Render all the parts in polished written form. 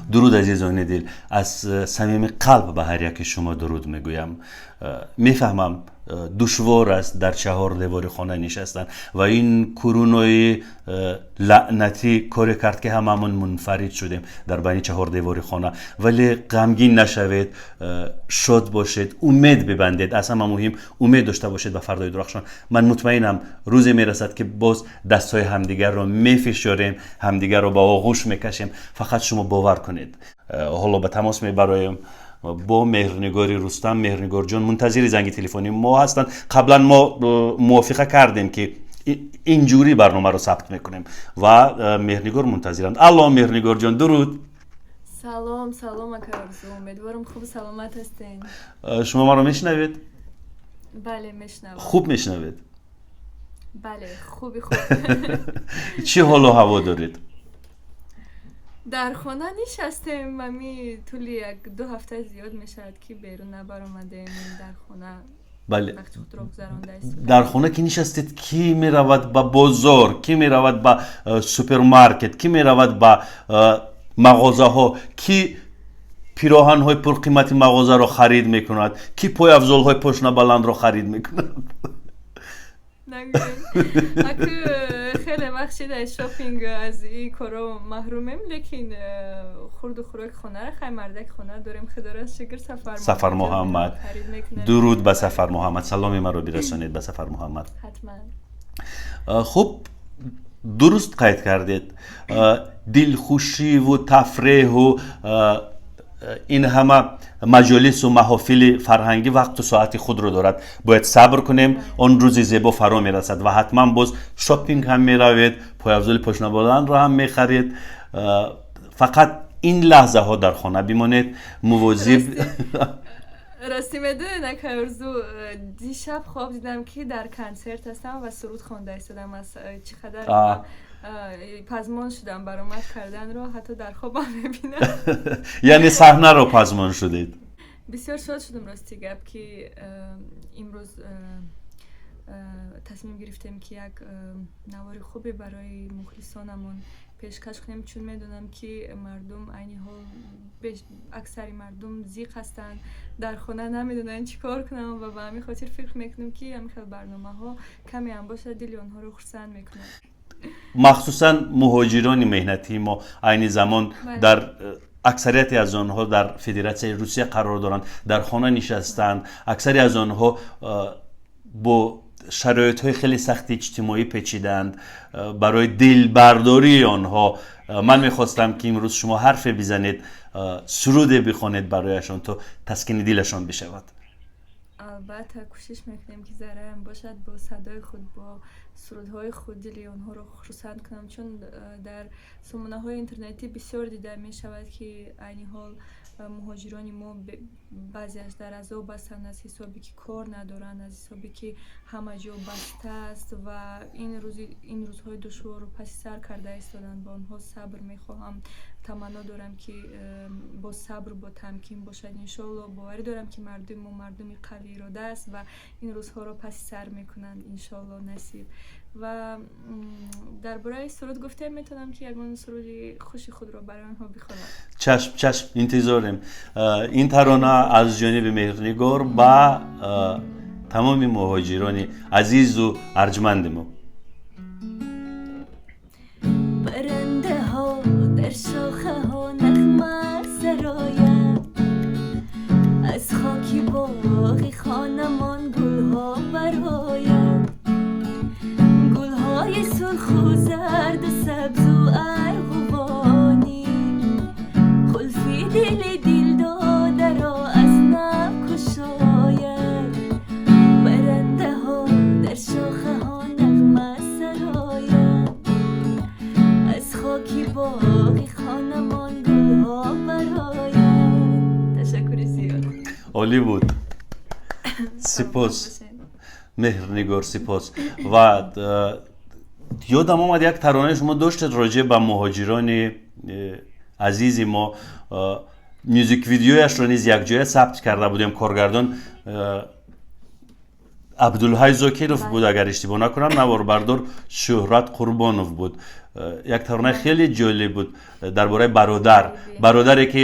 Дуруд, азизони дил, аз самими қалб ба ҳар яки шумо дуруд мегӯям. Мефаҳмам, душвор аст дар чаҳор девори хона нишастан ва ин курунои лаънатӣ коре кард, ки ҳамамон мунфарид шудем дар байни чаҳор девори хона. Вале ғамгин нашавед, шод бошед, умед бибандед. Аз ҳама муҳим, умед дошта бошед ба фардои дурахшон. Ман мутмаинам, рӯзе мерасад, ки боз дастҳои ҳамдигарро мефишорем, ҳамдигарро ба оғӯш мекашем. Фақат шумо бовар кунед. Ҳоло ба тамос мебароем бо Меҳрнигори Рустам. Меҳрнигорҷон мунтазири занги телефонии мо ҳастанд. Қаблан мо мувофиқа кардем, ки инҷурӣ барномаро сабт мекунем ва Меҳрнигор мунтазиранд. Алло, Меҳрнигорҷон, дуруд. Салом, салом, ака Орзу, умедворам, хуб, саломат ҳастен. Шумо маро мешунавед? Бале, мешунавам. Хуб мешунавед? Бале, хуби хуб. Чӣ ҳолу ҳаво доред? Дар хона нишастем. Ами тӯли як ду ҳафта зиёд мешавад, ки берун набаромадем, дар хона вақти худро гузаронда. Дар хона ки нишастед, кӣ меравад ба бозор, кӣ меравад ба супермаркет, кӣ меравад ба мағозаҳо, кӣ пироҳанҳои пурқимати мағозаро харид мекунад, кӣ пойафзолҳои пошнабаландро харид мекунад? Аку хеле вақт шида, шопинг, аз ин коро маҳрумем, лекин хурду хӯроки хонара, хай, мардаки хона дорем, худоро шукр, Сафар. Сафар Муҳаммад, дуруд ба Сафар Муҳаммад, саломи маро бирасонед ба Сафар Муҳаммад. Ҳатман. Хуб, дуруст қайд кардед, дилхушиву тафреҳу ин ҳама маҷолису маҳофили фарҳангӣ вақту соати худро дорад. Бояд сабр кунем, он рӯзи зебо фаро мерасад ва ҳатман боз шопинг ҳам меравед, пойафзоли пошнабаландро ҳам мехаред. Фақат ин лаҳзаҳо дар хона бимонед, мувозиб. Ростӣ, медонед, ака Орзу, дишаб хоб дидам, ки дар консерт ҳастам ва суруд хонда истодам. Аз чӣ қадар пазмон шудам, баромад карданро ҳатто дар хобам мебинам. Яъне саҳнаро пазмон шудед? Бисёр шод шудам, рости гап, ки имрӯз тасмим гирифтем, ки як навори хубе барои мухлисонамон пешкаш кунем, чун медонам, ки мардум айни ҳол, аксари мардум зиқ ҳастанд, дар хона намедонанд чӣ кор кунам ва ба ҳамин хотир фикр мекунем, ки ҳамин хел барномаҳо каме ҳам бошад, дили онҳоро хурсанд мекунад. Махсусан муҳоҷирони меҳнатии мо айни замон дар аксарияти аз онҳо дар Федератсияи Русия қарор доранд, дар хона нишастанд. Аксари аз онҳо бо шароитҳои хеле сахти иҷтимоӣ печидаанд. Барои дилбардории онҳо ман мехостам, ки имрӯз шумо ҳарфе бизанед, суруде бихонед барояшон, то таскини дилашон бишавад. Албатта, кӯшиш мекунем, ки зарраам бошад, бо садои худ, бо сурудҳои худ дили онҳоро хурсанд кунам, чун дар сомонаҳои интернетӣ бисёр дида мешавад, ки айни ҳол муҳоҷирони мо баъзеаш дар азоб ҳастанд, аз ҳисобе ки кор надоранд, аз ҳисобе ки ҳама ҷо баста аст ва ин рӯзҳои душворро паси сар карда истоданд. Ба онҳо сабр мехоҳам, таманно дорам, ки бо сабру бо тамкин бошад. Иншоалло, боварӣ дорам, ки мардуми мо мардуми қавиирода аст ва ин рӯзҳоро паси сар мекунанд, иншоалло, насиб. Ва дар бораи суруд гуфтем, метавонам, ки ягон суруди хуши худро барои онҳо бихонам. Чашм, чашм, интизорем. Ин тарона аз ҷониби Меҳрнигор ба тамоми муҳоҷирони азизу арҷманди мо. Парандаҳо дар шохаҳо нағма сарояд, аз хоки боғи хонамон гулҳо барояд, гулҳои сурху зарду сабзу арғувонӣ, қулфи дили дилдодаро аз нав кушояд. Парандаҳо дар шохаҳо нағма сарояд, аз хоки боғи хонамон гулҳо барояд. Ташаккури зиёд. Олӣ буд, сипос, Меҳрнигор, сипос. Ва ёдам омад, як таронаи шумо доштед роҷеъ ба муҳоҷирони азизи мо. Мюзик видеояшро низ якҷоя сабт карда будем. Коргардон Абдулҳай Зокиров буд, агар иштибоҳ накунам, наворбардор Шӯҳрат Қурбонов буд. Як таронаи хеле ҷолиб буд дар бораи бародар, бародаре ки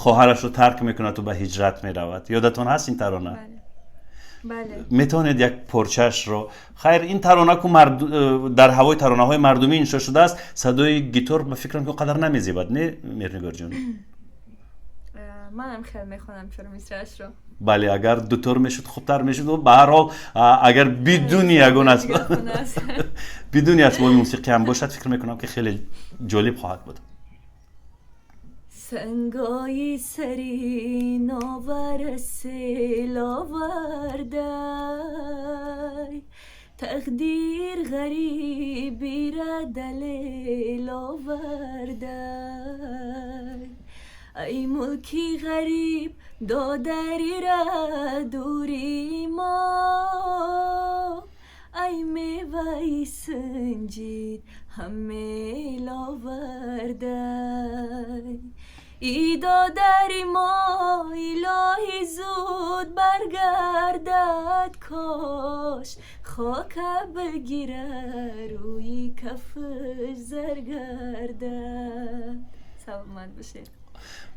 хоҳарашро тарк мекунад ба ҳиҷрат меравад. Ёдатон ҳаст ин тарона? Метавонед як порчаашро? Хайр, ин тарона ку дар ҳавои таронаҳои мардумӣ иншо шудааст, садои гитор ба фикрам ки он қадар намезебад, не, Меҳрнигорҷон? Манам хел мехонам чор мисраашро. Бале, агар дутор мешуд, хубтар мешуд. Ба ҳар ҳол, агар бидуни ягон бидуни асбоби мусиқӣ ҳам бошад, фикр мекунам, ки хеле ҷолиб хоҳад буд. Сангои сари новар сел овардай, тақдир ғарибира далел овардай. Ай мулки ғариб, додарира дури мо, ай меваи сунҷид ҳамел овардай. И додари мо, илоҳӣ, зуд баргардад, кош хока бигира, рӯи кафш зар гардад. Саломат бошед.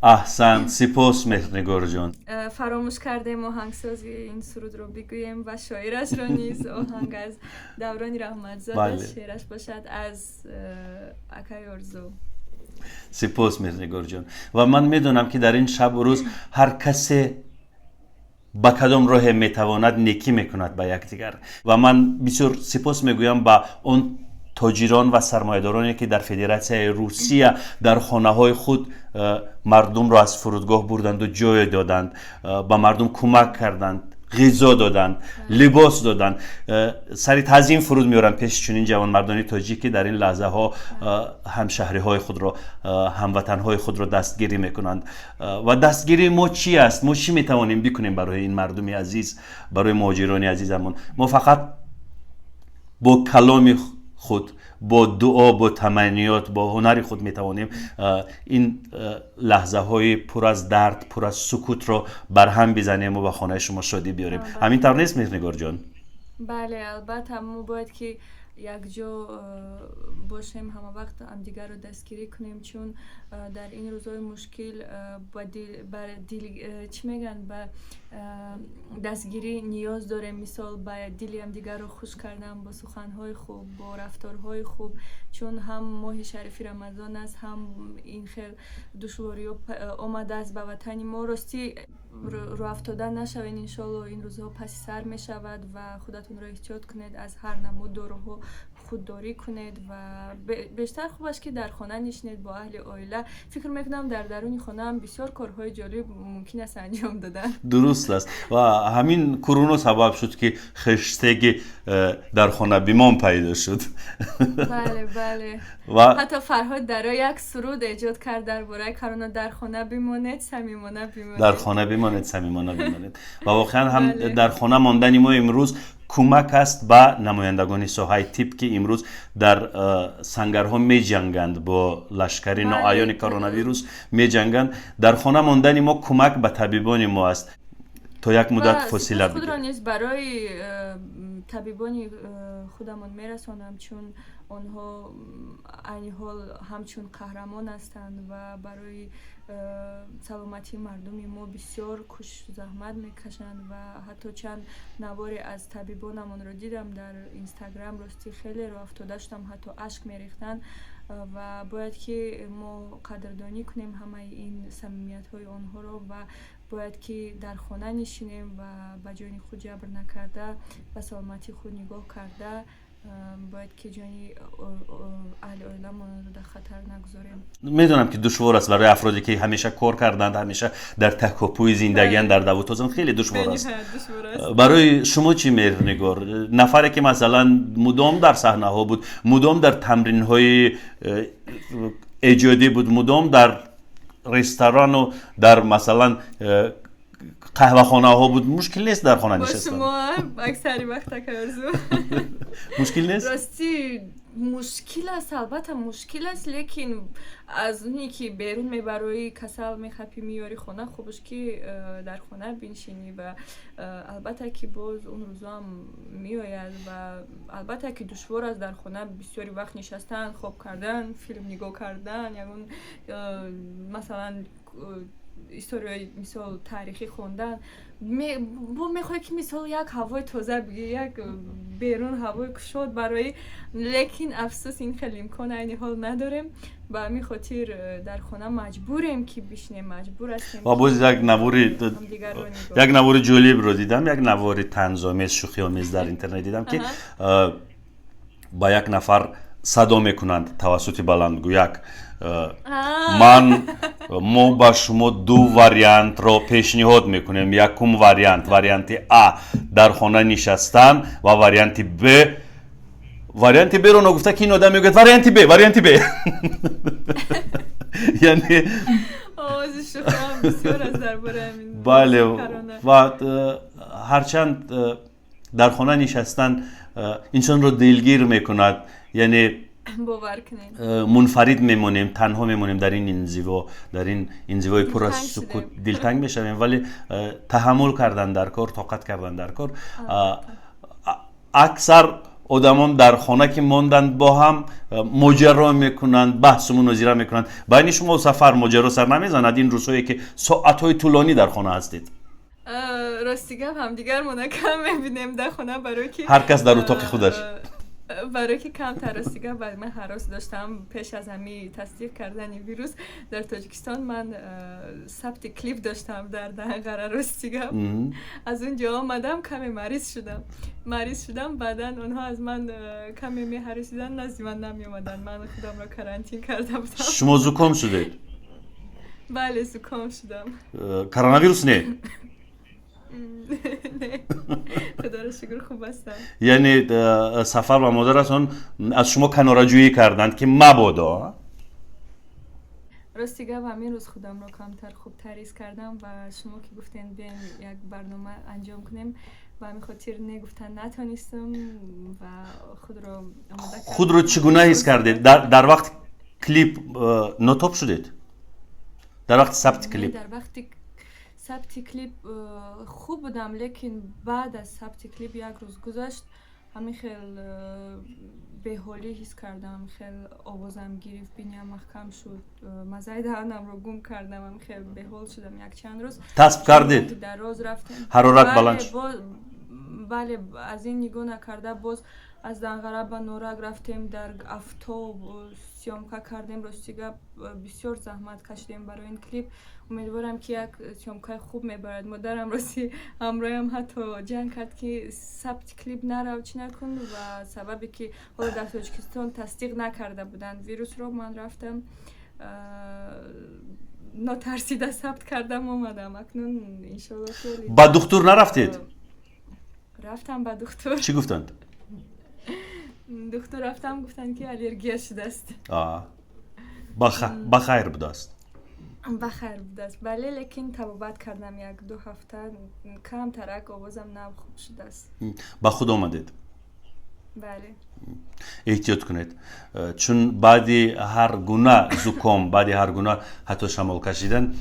Аҳсан, сипос, Меҳрнигорҷон. Фаромӯш кардем оҳангсози ин сурудро бигӯем ва шоирашро низ. Оҳанг аз Даврони Раҳматзода, шеъраш бошад аз акаи Орзу. Сипос, Меҳрнигорҷон. Ва ман медонам, ки дар ин шабу рӯз ҳар касе ба кадом роҳе метавонад, некӣ мекунад ба якдигар. Ва ман бисёр сипос мегӯям ба он тоҷирон ва сармоядороне, ки дар Федератсияи Русия дар хонаҳои худ мардумро аз фурудгоҳ бурданду ҷой доданд, ба мардум кӯмак карданд, ғизо доданд, либос доданд. Сари таъзим фуруд меорам пеши чунин ҷавонмардони тоҷик, ки дар ин лаҳзаҳо ҳамшаҳриҳои худро, ҳамватанҳои худро дастгирӣ мекунанд. Ва дастгирии мо чӣ аст? Мо чӣ метавонем бикунем барои ин мардуми азиз, барои муҳоҷирони азизамон? Мо фақат бо каломи худ, бо дуо, бо таманниёт, бо ҳунари худ метавонем ин лаҳзаҳои пур аз дард, пур аз сукутро барҳам бизанему ба хонаи шумо шодӣ биёрем. Ҳамин тавр нест, Меҳрнигорҷон? Бале, албатта, мо бояд ки якҷо бошем, ҳама вақт ҳамдигарро дастгирӣ кунем, чун дар ин рӯзҳои мушкил ба дил, чӣ мегӯянд, ба дастгирӣ ниёз дорем. Мисол, ба дили ҳамдигарро хуш кардан бо суханҳои хуб, бо рафторҳои хуб, чун ҳам моҳи шарифи Рамазон аст, ҳам ин хел душвориҳо омадааст ба ватани мо. Ростӣ, рӯафтода нашавед, иншоалло, ин рӯзҳо паси сар мешавад. Ва худатонро эҳтиёт кунед, аз ҳар намуд доруҳо худдорӣ кунед ва бештар хубаш, ки дар хона нишинед бо аҳли оила. Фикр мекунам, дар даруни хонаам бисёр корҳои ҷолиб мумкин аст анҷом додан. Дуруст аст. Ва ҳамин куруно сабаб шуд, ки хештеги «дар хона бимон» пайдо шуд. Бале. Ва ҳатто Фарҳод Даро як суруд эҷод кард дар бораи корона: «Дар хона бимонед, самимона бимонед». «Дар хона бимонед, самимона бимонед». Ва воқеан ҳам дар хона мондани мо имрӯз кӯмак аст ба намояндагони соҳаи тиб, ки имрӯз дар сангарҳо меҷанганд, бо лашкари ноаёни коронавирус меҷанганд. Дар хона мондани мо кӯмак ба табибони мо аст, то як муддат фосила. Худро низ барои табибони худамон мерасонам, чун онҳо айни ҳол ҳамчун қаҳрамон ҳастанд ва барои саломатии мардуми мо бисёр кӯшишу заҳмат мекашанд. Ва ҳатто чанд наворе аз табибонамонро дидам дар Инстаграм, ростӣ, хеле рӯафтода шудам, ҳатто ашк мерехтанд. Ва бояд ки мо қадрдонӣ кунем ҳамаи ин самимиятҳои онҳоро ва бояд ки дар хона нишинем ва ба ҷони худ ҷабр накарда, ба саломатии худ нигоҳ карда, бояд ки ҷони аҳли оиламонро дар хатар нагузорем. Медонам, ки душвор аст барои афроде, ки ҳамеша кор карданд, ҳамеша дар такопӯи зиндагианд, дар давутозанд, хеле душвор аст. Барои шумо чӣ, Меҳрнигор, нафаре ки, масалан, мудом дар саҳнаҳо буд, мудом дар тамринҳои эҷодӣ буд, мудом дар ресторану дар, масалан, қаҳвахонаҳо буд, мушкил нест дар хона нишастан? Шумо аксари вақт, акай Орзу. Мушкил нест? Ростӣ. Мушкил аст, албатта мушкил аст, лекин аз оне ки берун мебароӣ, касал мехапӣ, меёрӣ хона, хубаш ки дар хона биншинӣ. Ва албатта ки боз он рӯзоам меояд ва албатта ки душвор аст дар хона бисёри вақт нишастан, хоб кардан, филм нигоҳ кардан, ягон масалан историяи мисол таърихӣ хондан. Бо мехоҳӣ ки мисол як ҳавои тоза бигирӣ, як берун ҳавои кушод барои, лекин афсӯс, ин хеле имкон айни ҳол надорем. Ба ҳамин хотир дар хона маҷбурем ки бишинем, маҷбур ҳастем. Ва боз як навори, як навори ҷолибро дидам, як навори танзомез, шӯхиомез дар интернет дидам, ки ба як нафар садо мекунанд тавассути баландгӯяк: ман мо ба шумо ду вариантро пешниҳод мекунем, якум вариант, варианти а, дар хона нишастан, ва варианти б. Варианти б-ро ногуфта ки ин одам мегӯяд: «Варианти б, варианти б», яъне бале. Ва ҳарчанд дар хона нишастан инсонро дилгир мекунад, яъне бовар кунед, мунфарид мемонем, танҳо мемонем дар ин инзиво, дар ин инзивои пур аз сукут, дилтанг мешавем, вале таҳаммул кардан дар кор, тоқат кардан дар кор. Аксар одамон дар хона ки монданд, бо ҳам моҷаро мекунанд, баҳсу мунозира мекунанд. Байни шумо, Сафар, моҷаро сар намезанад ин рӯзҳое ки соатҳои тӯлонӣ дар хона ҳастед? Рости гап, ҳамдигармона кам мебинем дар хона, барое ки ҳар кас дар утоқи худаш. Барое ки камтар, рости гап, ман ҳарос доштам. Пеш аз ҳами тасдиқ кардани вирус дар Тоҷикистон ман сабти клип доштам дар Данғара. Рости гап, аз он ҷо омадам, каме мариз шудам, мариз шудам. Баъдан онҳо аз ман каме меҳаросиданд, назди ман намеомаданд, ман худамро карантин карда будам. Шумо зуком шудед? Бале, зуком шудам. Коронавирус не? Не, худоро шукр, хуб ҳастам. Яъне Сафар ва модаратон аз шумо канораҷӯӣ карданд, ки мабодо. Рости гап, ҳамин рӯз худамро камтар хубтар ҳис кардам ва шумо ки гуфтем биёем як барнома анҷом кунем, ба ҳамин хотир не гуфтан натонистам ва худро омода кардам. Худро чӣ гуна ҳис кардед дар вақти клип? Нотоб шудед дар вақти сабти клип? Дар вақти сабти клип хуб будам, лекин баъд аз сабти клип як рӯз гузашт, ҳамин хел беҳолӣ ҳис кардам, хел овозам гирифт, биниам маҳкам шуд, маззаи даҳанамро гум кардам, ҳамин хел беҳол шудам якчанд рӯз. Тасб кардед? Дар роз рафтем. Ҳарорат баланд? Бале, аз ин нигоҳ накарда, боз аз Данғара ба Норак рафтем, дар афтоб съёмка кардем. Рости гап, бисёр заҳмат кашидем барои ин клип. Умедворам, ки як съёмкаи хуб мебарад. Модарам, рости, ҳамроҳам ҳатто ҷанг кард, ки сабти клип нарав, чӣ накун. Ва сабабе ки ҳоло дар Тоҷикистон тасдиқ накарда буданд вирусро, ман рафтам, нотарсида сабт кардам, омадам. Акнун иншолло. Ба духтур нарафтед? Рафтам ба духтур. Чӣ гуфтанд? Духтур рафтам, гуфтанд, ки аллергия шудааст. Ба хайр будааст? Ба хайр будааст, бале, лекин табобат кардам як ду ҳафта, камтарак овозам нав хуб шудааст. Ба худ омадед? Бале. Эҳтиёт кунед, чун баъди ҳар гуна зуком, баъди ҳар гуна ҳатто шамол кашидан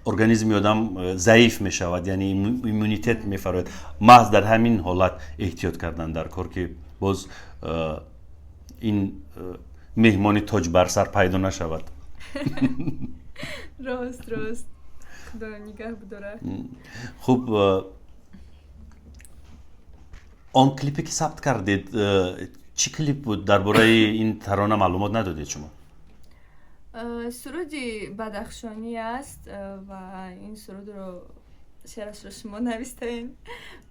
организми одам заиф мешавад, яъне иммунитет мефарояд. Маҳз дар ҳамин ҳолат эҳтиёт кардан дар кор, ки боз ин меҳмони тоҷ бар сар пайдо нашавад. Рост, рост, худо нигаҳ бидорад. Хуб, он клипе ки сабт кардед, чӣ клип буд? Дар бораи ин тарона маълумот надодед шумо. Суруди бадахшонӣ аст ва ин сурудро, шеърашро шумо навистаед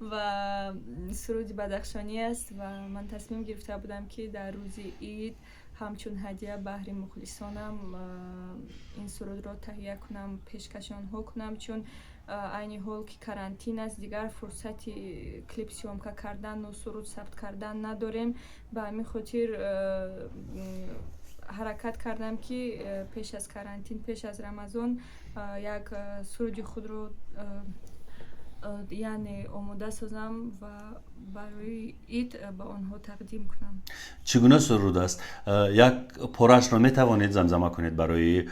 ва суруди бадахшонӣ аст. Ва ман тасмим гирифта будам, ки дар рӯзи ид ҳамчун ҳадия баҳри мухлисонам ин сурудро таҳия кунам, пешкаши онҳо кунам, чун айни ҳол ки карантин аст, дигар фурсати клип съёмка кардану суруд сабт кардан надорем. Ба ҳамин хотир ҳаракат кардам, ки пеш аз карантин, пеш аз Рамазон як суруди худро Яъне омода созам ва барои ид ба онҳо тақдим кунам. Чӣ гуна суруд аст? Як порашро метавонед замзама кунед барои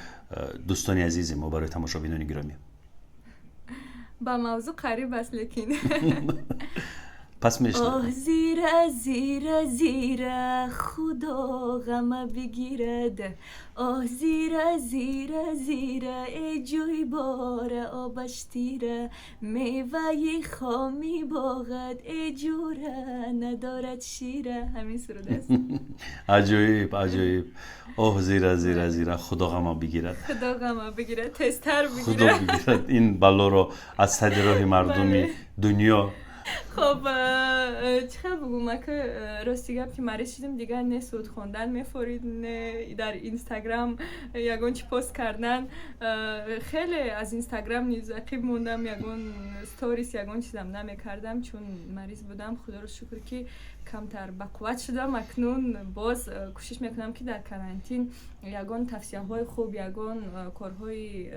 дӯстони азизи мо, барои тамошобинони гиромӣ? Ба мавзӯъ қариб аст, лекин Пас мешнавем. Оҳ, зира, зира, зира, Худо ғама бигирад. Оҳ, зира, зира, зира, эй ҷӯйбора обаш тира, меваи хоми боғат, эй ҷура, надорад шира. Ҳамин суруд аст. Аҷоиб, аҷоиб! Оҳ, зира, зира, зира, Худо ғама бигирад. Худо ғама бигирад, тезтар Худо бигирад. бигирад ин балоро аз сари роҳи мардуми дунё. Хоб, чӣ хел бугум, ака, рости гап, ки мариз шудем, дигар не суруд хондан мефорид, не дар Инстаграм ягон чи пост кардан. Хеле аз Инстаграм низ ақиб мондам, ягон сторис, ягон чизам намекардам, чун мариз будам. Худоро шукр, ки камтар бақувват шудам. Акнун боз кӯшиш мекунам, ки дар карантин ягон тавсияҳои хуб, ягон корҳои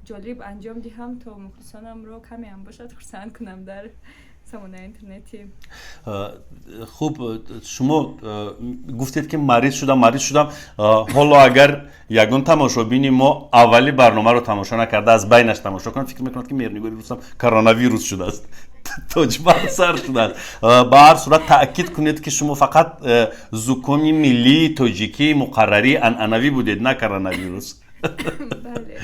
ҷолиб анҷом диҳам, то мухлисонамро камеам бошад хурсанд кунам дар сомонаи интернетӣ. Хуб, шумо гуфтед, ки мариз шудам, мариз шудам. Ҳоло агар ягон тамошобини мо аввали барномаро тамошо накарда, аз байнаш тамошо кунад, фикр мекунад, ки Меҳрнигори Рустам коронавирус шудааст, тоҷбар сар шудааст. Ба ҳар сурат таъкид кунед, ки шумо фақат зукоми миллии тоҷикии муқаррарии анъанавӣ будед, на коронавирус. Бале,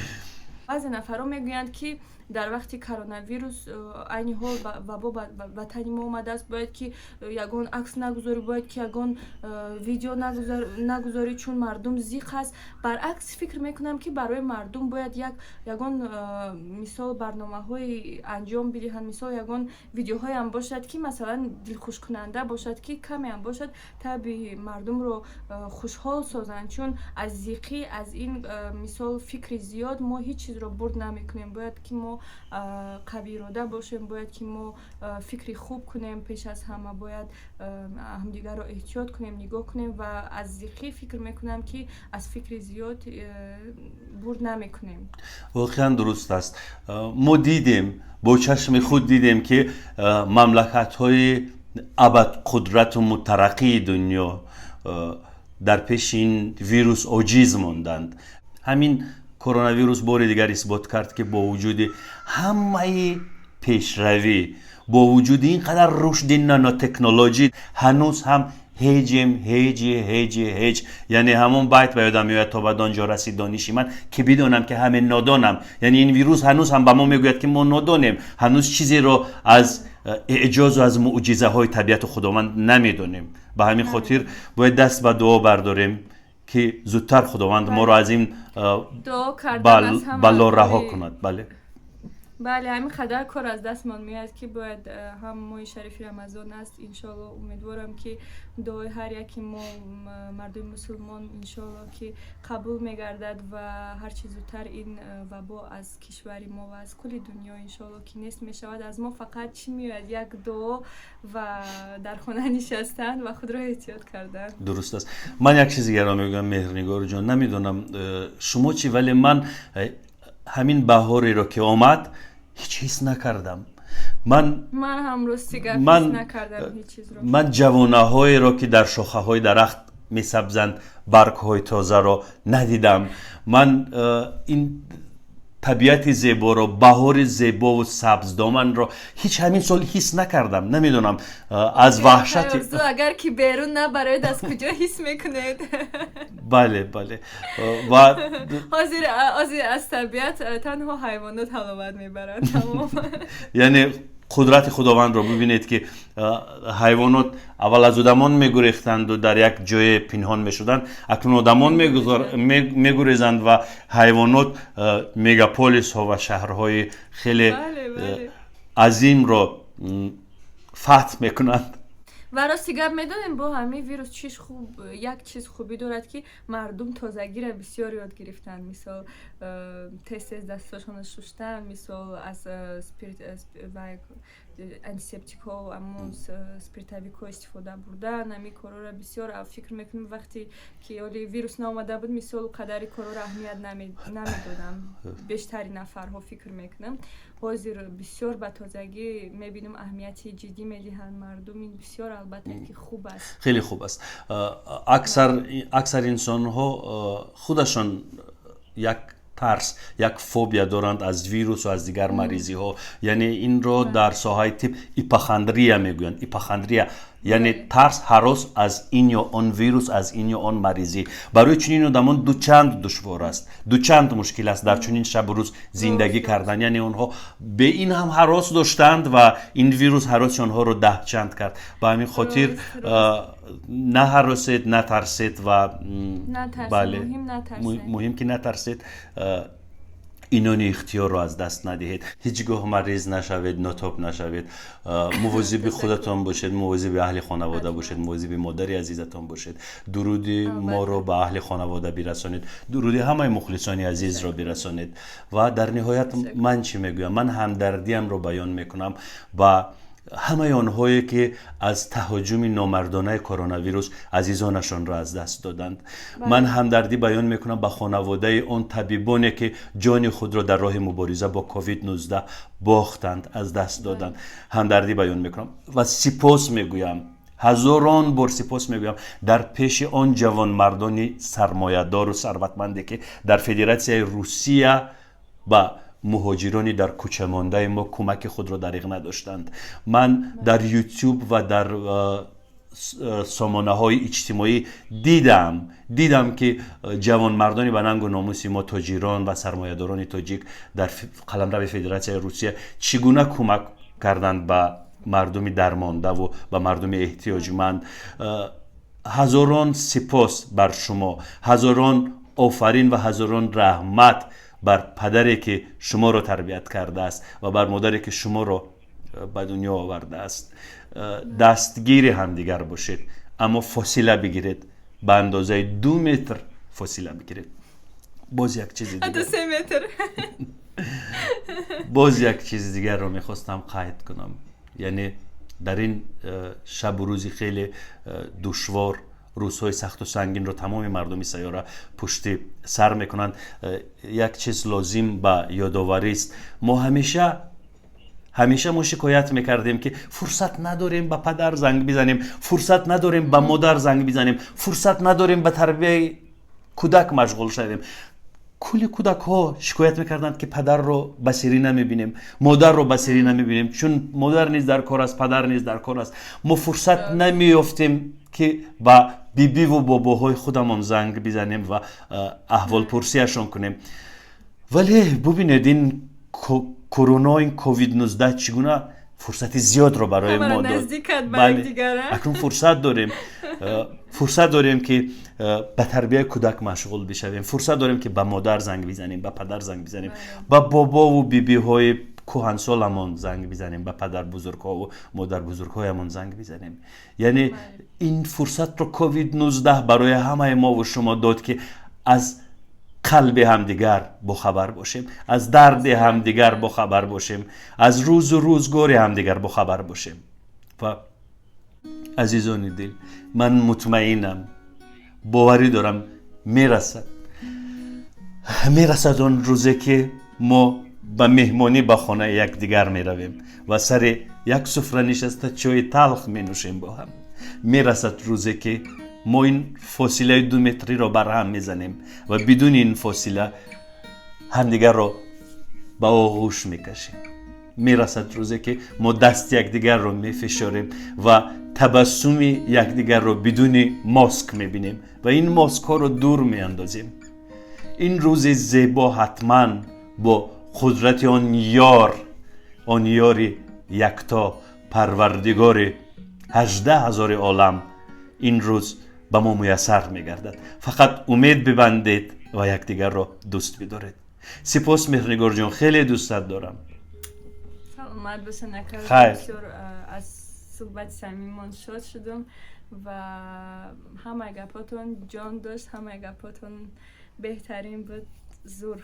баъзе нафарҳо мегӯянд, ки дар вақти коронавирус, айни ҳол вабо ба ватани мо омадааст, бояд ки ягон акс нагузорӣ, бояд ки ягон видео нагузорӣ, чун мардум зиқ аст. Баръакс, фикр мекунам, ки барои мардум бояд як ягон, мисол, барномаҳои анҷом бидиҳанд, мисол, ягон видеоҳоям бошад, ки масалан дилхушкунанда бошад, ки камеам бошад таби мардумро хушҳол созанд, чун аз зиқӣ, аз ин, мисол, фикри зиёд мо ҳеҷ чизро бурд намекунем. Бояд ки мо қавиирода бошем, бояд ки мо фикри хуб кунем, пеш аз ҳама бояд ҳамдигарро эҳтиёт кунем, нигоҳ кунем ва аз зиқӣ, фикр мекунам, ки аз фикри зиёд бурд намекунем. Воқеан дуруст аст. Мо дидем, бо чашми худ дидем, ки мамлакатҳои абадқудрату мутараққии дунё дар пеши ин вирус оҷиз монданд. Ҳамин коронавирус бори дигар исбот кард, ки бо вуҷуди ҳамаи пешравӣ, бо вуҷуди ин қадар рушди нанотехнологӣ, ҳанӯз ҳам ҳеҷем, ҳеҷи, ҳеҷи, ҳеҷ. Яъне ҳамон байт ба ёдам меояд: то бад он ҷо расид дониши ман, ки бидонам, ки ҳаме нодонам. Яъне ин вирус ҳанӯз ҳам ба мо мегӯяд, ки мо нодонем, ҳанӯз чизеро аз эъҷозу аз муъҷизаҳои табиату Худованд намедонем. Ба ҳамин хотир бояд даст ба дуо бардорем, ки зудтар Худованд моро аз ин бало раҳо кунад. Бале. Бале, ҳамин қадар кор аз дастмон меояд, ки бояд ҳам моҳи шарифи Рамазон аст, иншоалло, умедворам, ки дуои ҳар яки мо, мардуми мусулмон, иншоалло, ки қабул мегардад ва ҳарчи зудтар ин вабо аз кишвари мо ва аз кулли дунё, иншоалло, ки нест мешавад. Аз мо фақат чӣ меояд? Як дуо ва дар хона нишастан ва худро эҳтиёт кардан. Дуруст аст. Ман як чизи дигарро мегӯям, Меҳрнигорҷон. Намедонам, шумо чӣ, вале ман ҳамин баҳореро, ки омад, ҳеҷ ҳис накардам. Ман Ман ҳам, рости гап, ҳис накардам ҳеҷ чизро. Ман ҷавонаҳоеро, ки дар шохаҳои дарахт месабзанд, баргҳои тозаро надидам. Ман ин табиати зеборо, баҳори зебову сабздоманро ҳеҷ ҳамин сол ҳис накардам. Намедонам, аз ваҳшати Агар ки берун набароед, аз куҷо ҳис мекунед? Бале, ва ҳозир аз табиат танҳо ҳайвонот ҳаловат мебаранд, тамом. Яъне қудрати Худовандро бибинед, ки ҳайвонот аввал аз одамон мегурехтанду дар як ҷое пинҳон мешуданд, акнун одамон мегурезанд ва ҳайвонот мегаполисҳо ва шаҳрҳои хеле азимро фатҳ мекунанд. Ва рости гап, медонем, бо ҳамин вирус чиш хуб, як чиз хубӣ дорад, ки мардум тозагиро бисёр ёд гирифтанд. Мисол, тез тез дастошонро шуштан, мисол, аз спирт ва Антисептикҳо, ҳамун спиртовикҳо истифода бурдан, ҳамин корҳоро бисёр фикр мекунам. Вақте ки ҳоли вирус наомада буд, мисол, қадари корҳоро аҳамият намедодам бештари нафарҳо, фикр мекунам. Ҳозир бисёр ба тозагӣ мебинам, аҳамияти ҷиддӣ медиҳанд мардум. Ин бисёр, албатта, ки хуб аст. Хеле хуб аст. Аксар инсонҳо худашон як тарс, як фобия доранд аз вирусу аз дигар маризиҳо. Яъне инро дар соҳаи тиб ипохондрия мегӯянд. Ипохондрия, яъне тарс, ҳарос аз ин ё он вирус, аз ин ё он маризӣ. Барои чунин одамон дучанд душвор аст, дучанд мушкил аст дар чунин шабу рӯз зиндагӣ кардан. Яъне онҳо бе ин ҳам ҳарос доштанд ва ин вирус ҳароси онҳоро даҳчанд кард. Ба ҳамин хотир наҳаросед, натарсед ва бале, муҳим ки натарсед, инони ихтиёрро аз даст надиҳед, ҳеҷ гоҳ мариз нашавед, нотоб нашавед, мувозиби худатон бошед, мувозиби аҳли хонавода бошед, мувозиби модари азизатон бошед. Дуруди моро ба аҳли хонавода бирасонед, дуруди ҳамаи мухлисони азизро бирасонед. Ва дар ниҳоят ман чӣ мегӯям? Ман ҳамдардиамро баён мекунам ба ҳамаи онҳое, ки аз таҳоҷуми номардонаи коронавирус азизонашонро аз даст доданд. Ман ҳамдардӣ баён мекунам ба хонаводаи он табибоне, ки ҷони худро дар роҳи мубориза бо ковид-19 бохтанд, аз даст доданд. Ҳамдардӣ баён мекунам ва сипос мегӯям, ҳазорон бор сипос мегӯям дар пеши он ҷавонмардони сармоядору сарватманде, ки дар Федератсияи Русия ба муҳоҷирони дар кӯчамондаи мо кӯмаки худро дариғ надоштанд. Ман дар Ютюб ва дар сомонаҳои иҷтимоӣ дидам, ки ҷавонмардони ба нангу номуси мо, тоҷирон ва сармоядорони тоҷик дар қаламрави Федератсияи Русия чӣ гуна кӯмак карданд ба мардуми дармондаву ба мардуми эҳтиёҷманд. Ҳазорон сипос бар шумо, ҳазорон офарин ва ҳазорон раҳмат бар падаре, ки шуморо тарбият кардааст, ва бар модаре, ки шуморо ба дунё овардааст. Дастгири ҳамдигар бошед, аммо фосила бигиред, ба андозаи 2 метр фосила бигиред. Боз як чизи дигар, 3 метр. Боз як чизи дигарро мехостам қайд кунам. Яъне дар ин шабу рӯзи хеле душвор, рӯзҳои сахту сангинро тамоми мардуми сайёра пушти сар мекунанд, як чиз лозим ба ёдоварист. Мо ҳамеша мо шикоят мекардем, ки фурсат надорем ба падар занг бизанем, фурсат надорем ба модар занг бизанем, фурсат надорем ба тарбияи кӯдак машғул шавем. Кулли кӯдакҳо шикоят мекарданд, ки падарро ба серӣ намебинем, модарро ба серӣ намебинем, чун модар низ дар кор аст, падар низ дар кор аст. Мо фурсат намеёфтем, ки ба бибиву бобоҳои худамон занг бизанем ва аҳволпурсиашон кунем. Вале бубинед, ин корона, ин ковид-19 чӣ гуна фурсати зиёдро барои мо дод. Акнун фурсат дорем, фурсат дорем, ки ба тарбияи кӯдак машғул бишавем, фурсат дорем, ки ба модар занг бизанем, ба падар занг бизанем, ба бобову бибиҳои кӯҳансоламон занг бизанем, ба падарбузургҳову модарбузургҳоямон занг бизанем. Яъне ин фурсатро ковид-19 барои ҳамаи мову шумо дод, ки аз қалби ҳамдигар бохабар бошем, аз дарди ҳамдигар бохабар бошем, аз рӯзу рӯзгори ҳамдигар бохабар бошем. Ва азизони дил, ман мутмаинам, боварӣ дорам, мерасад, мерасад он рӯзе, ки мо ба меҳмонӣ ба хонаи якдигар меравем ва сари як суфра нишаста чойи талх менӯшем бо ҳам. Мерасад рӯзе, ки мо ин фосилаи 2 метриро барҳам мезанем ва бидуни ин фосила ҳамдигарро ба оғӯш мекашем. Мерасад рӯзе, ки мо дасти якдигарро мефишорем ва табассуми якдигарро бидуни моск мебинем ва ин москҳоро дур меандозем. Ин рӯзи зебо ҳатман бо қудрати он ёр, он ёри якто, Парвардигори 18 ҳазори олам, ин рӯз ба мо муяссар мегардад. Фақат умед бибандед ва якдигарро дӯст бидоред. Сипос, Меҳрнигорҷон, хеле дӯстат дорам. Саломат бошед. Хайр. Бисёр аз суҳбати самимон шод шудам ва ҳамаи гапотон ҷон дошт, ҳамаи гапотон беҳтарин буд, зур.